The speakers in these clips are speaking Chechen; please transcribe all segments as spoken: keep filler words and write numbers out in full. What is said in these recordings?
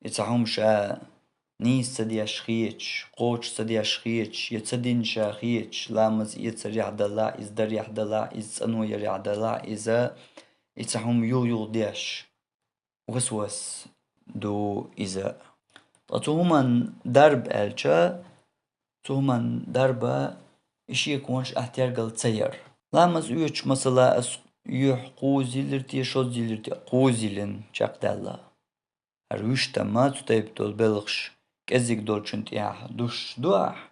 И цхьа хӀума ша нийса ца деш хеташ, кхочуш ца деш хеташ, я ца дина ша хеташ, ламаз эцарехь далахь, иза дарехь далахь, иза цӀано ярехь далахь, иза, и цхьа хӀума юх-юх деш, васвас ду иза. Ткъа цу хӀуман дарба аьлча, цу хӀуман дарба и шеконаш ахь тергал ца яр. Ламаз оьцуш, масала, ас юьхь кхузза йиллира те, шозза йиллира те, кхузза йиллина чекхдаьлла. ХӀара вуьштамма цу тайпа долу белхаш кӀеззиг долчун тӀехь душ ду ахь.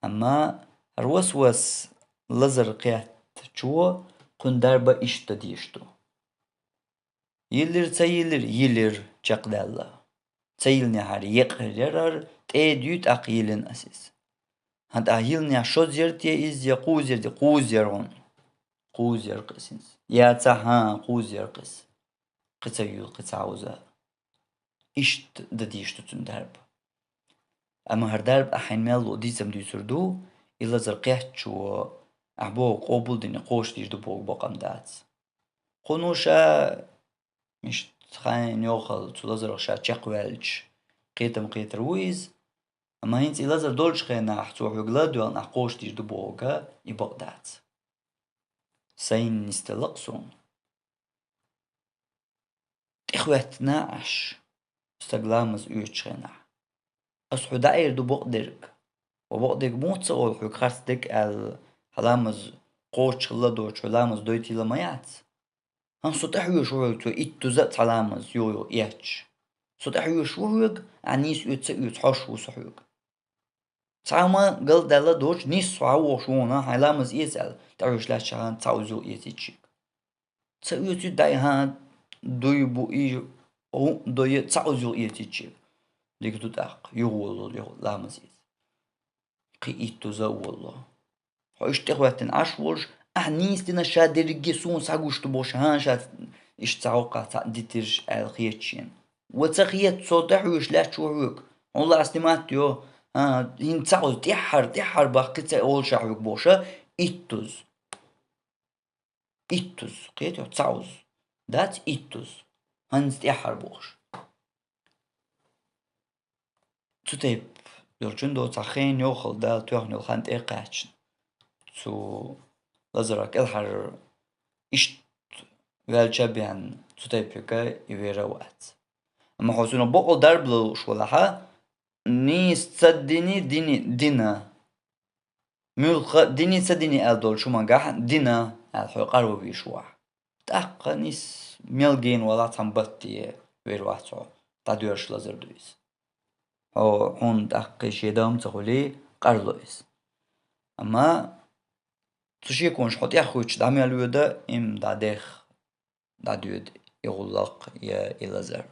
Амма хӀара васвас лазар кхеттачо кхуьнан дарба иштта деш ду. Йиллира, ца йиллира, йиллира чекхдаьлла. Ца йиллинехьара екъа яр хӀара, тӀе а дуьй, тӀаккха йиллина ас иза. ХӀан тӀаккха йиллинехь шозза яр те иза, я кхузза яр те, кхузза яр хьуна. Кхузза яр кхиз хӀинца. Я ца хьан, кхузза яр кхиз. Кхин ца юьллу, кхин ца хьовза. Иштта дан дийш ду цуьнан дарба. Амма хӀара дарба ахь хьайна мел луъу дийцам дуьйцур ду, и лазар кхеттачо ахь боху къобал дина кхочушдийр ду боху бакъам дац. Кхуьнан ша, иштта хьайна йохалла цу лазарах ша чекхваьлча, кхетам кхетар ву иза, амма хӀинца и лазар долчу хенахь цо хьоьга ладоьгӀна ахь кхочушдийр ду бохург, и бакъ дац. Сайна нисделла-кх суна. ТӀехӀоьттина Ӏаш, стаг ламаз оьцучу хенахь. Ас хьоьга дӀаэр ду бакъдерг. Ва бакъдерг муха ца олу хьоьга харц дерг аьлла, хьан ламаз кхочушхилла доцуш, хьо ламаз дойтийла ма яц? ХӀан, со тӀехьоьжуш ву хьоьга цо итт дуза а цхьа ламаз юха-юха эцча. Со тӀехьоьжуш ву хьоьга, ахь нийса оьцу ца оьцу хьожуш ву со хьоьга. Цхьа хӀума галдаьлла доцуш, нийса со хьан вохуш ву хьуна, хьайн ламаз эца аьлла, тӀехьоьжуш лаьтташ хьан цхьа узу эцийчиг. Ца оьцуьйту дай хьан дуй бу и, хӀун а дой, цхьа узу эцийчиг. Дика ду тӀаккха, юха воллу, юха ламаз эца. Кхин итт дуза а воллу. Хьо иштта тӀехӀоьттина Ӏаш волуш, ахь нийса дина ша дерриге суна схьагуш ду бохуш, хӀан ша иштта цхьа хӀоккхахь цхьаъ дитираш аьлла хеташ шена. Ва ца хета, со тӀехьоьжуш лаьтташ ву хьоьга. Хьуна лаахь снимат йо, хӀан, хӀинца цхьа узу, тӀаьххьара, тӀаьххьара баккхий ца олу ша хьоьга бохуша, итт дуза. Итт дуза, кхетий хьо, цхьа узу. Дац итт дуза. ХӀинца тӀаьххьара бохуш. Цу тайпа йолчун доцахь хен йохалла Дала тоьхна йолу хан тӀе а кхаьчна. Цу лазарах кӀелхьара иштта ваьлча а бен, цу тайпа юка и вер а вац. Амма хьо цунах бакъал дарба луш валахьа, нийса ца дини, дини, дина. Муьлхха а дини, ца дини аьлла долчу хӀумангахь дина аьлла хьо къарван вийш ву ахь. ТӀаккха нийса мел гена валахь цхьана батте вер вац хьо, дӀадоьрзуш лазар ду иза. Хьо, хьуна тӀаккха шен дам ца хуьлий, къарло иза. Амма цу шеконаш хьо тӀеххуьттуш дӀа мел воьду, им дӀадехха дӀадоьду и гӀуллакх я и лазар.